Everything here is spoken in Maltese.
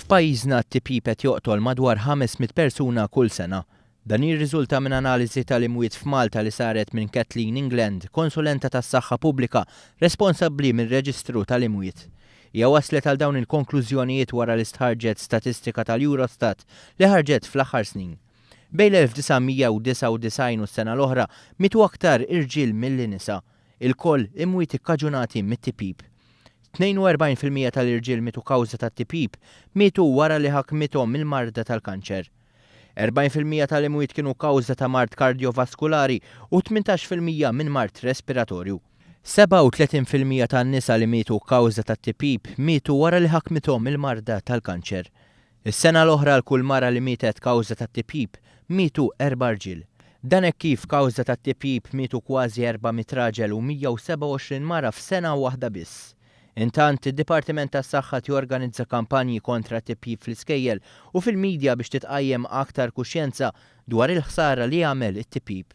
F'pajjiżna t-tipjip qed joqtol madwar 500 persuna kull sena. Dan jirriżulta minn analiżi tal-imwiet f'Malta li saret minn Kathleen England, konsulenta tas-saħħa pubblika responsabbli mir-reġistru tal-imwiet. Hija waslet għal dawn il-konklużjonijiet wara li stħarrġet statistika tal-Eurostat li ħarġet fl-aħħar snin. Bejn l-1999 u s-sena l-oħra mietu aktar irġiel milli nisa, ilkoll imwiet ikkaġunati mit-tipjip. 42% tal-irġiel mietu kawża tat-tipjip mietu wara li ħakmithom il-marda tal-kanċer. 40% tal-imwiet kienu kawża ta' mard kardjovaskulari u 18% minn mard respiratorju. 37% tan-nisa li mietu kawża tat-tipjip mietu wara li ħakmithom il-marda tal-kanċer. Is-sena l-oħra għal kull mara li mietet kawża tat-tipjip, mietu erba' rġiel. Dan hekk kif kawża tat-tipjip mietu kważi 400 raġel u 127 mara f'sena waħda biss. Intant, id-Dipartiment tas-Saħħa qed jorganizza kampanji kontra t-tipjip fl-iskejjel u fil-midja biex titqajjem aktar kuxjenza dwar il-ħsara li jagħmel it-tipjip.